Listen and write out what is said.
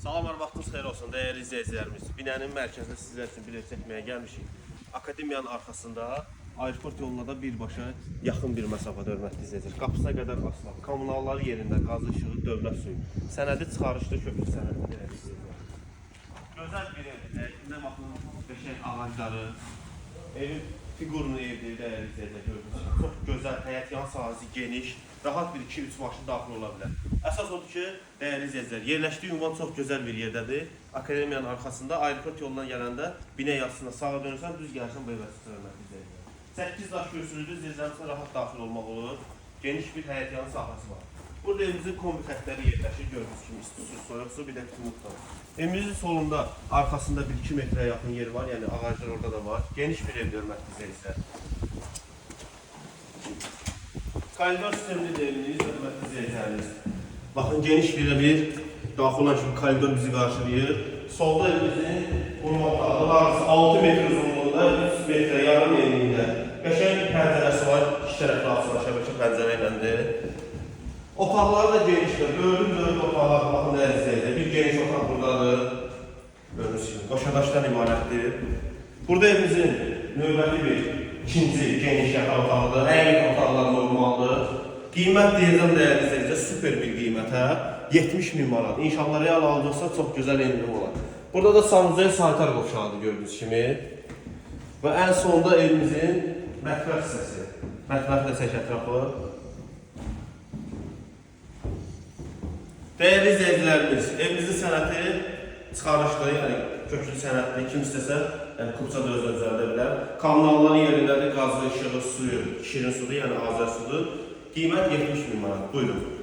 Salamlar, vaxtınız xeyir olsun dəyərli izləyicilərimiz. Binənin mərkəzində sizlər üçün bir ev çəkməyə gəlmişik. Akademiyanın arxasında aeroport yoluna da birbaşa yaxın bir məsafədə, hörmətli izləyicilər. Qapısına qədər asfalt, kommunalları yerində, qaz işığı, dövlət suyu. Sənədi çıxarışlı, köklü sənədi, dəyərli izləyicilər. Gözəl bir evdir. Həyətində baxın, qəşəng ağacları. Evin fiqurunu evdir, dəyərli izləyicilər, gördüyünüz kimi. Çox gözəl, həyət yan sahəsi geniş, rahat bir 2-3 maşın daxil ola bilər. Əsas odur ki, dəyərli izləyicilər, yerləşdiyi ünvan çox gözəl bir yerdədir. Akademiyanın arxasında aeroport yolundan gələndə binə yazısına sağa dönürsən, düz gəlirsən bu evə çıxır, hörmətli izləyicilər. 8 daş kürsülüdür, zirziləmsə rahat daxil olmaq olur. Geniş bir həyət yan sahəsi var. Burada evimizin kombi xəttləri yerləşir, gördüyünüz kimi isti su, soyuq su, bir də komutlar. Evimizin solunda, arxasında 1-2 metrə yaxın yer var, yəni ağaclar orada da var. Geniş bir evdir, hörmətli izləyicilər. Koridor sistemli evimiz, hörmətli izləyicilərimiz. Baxın, geniş bir daxil olan kimi koridor bizi qarşılayır. Solda evimizin qurma otağı, hardasa 6 metr uzunluğunda, 3 metrə yarım enliyində. Qəşəng bir pəncərəsi var, iki tərəfli açılan şəbəkə pəncərə iləndir. Otaqları da genişdir. Dördün dörd otaqlar, baxın dəyərli izləyicilər. Bir geniş otaq buradadır. Gördüyünüz kimi qoşadaşdan ibarətdir. Burada evimizin növbəti bir ikinci geniş yataq otağıdır. Əylik otaqlar normaldır. Qiymət deyəcəm dəyərli izləyicilər, super bir qiymətə 70 min manat. İnşallah real alıcısa çox gözəl endirim olar. Burada da sanuzel sanitar qovşağıdır gördüyünüz kimi. Və ən sonda evimizin mətbəx hissəsi. Mətbəxlə çək ətrafı. Dəyərli izləyicilərimiz, evimizin sənəti çıxarışdır, yəni köklü sənətli, kim istəsə, yəni kupça da özü düzəldə bilər. Kommunalları yerindədir, qazı, işığı, suyu, şirin sudur, yəni Azər sudur. Qiymət 70 min manat. Buyurun.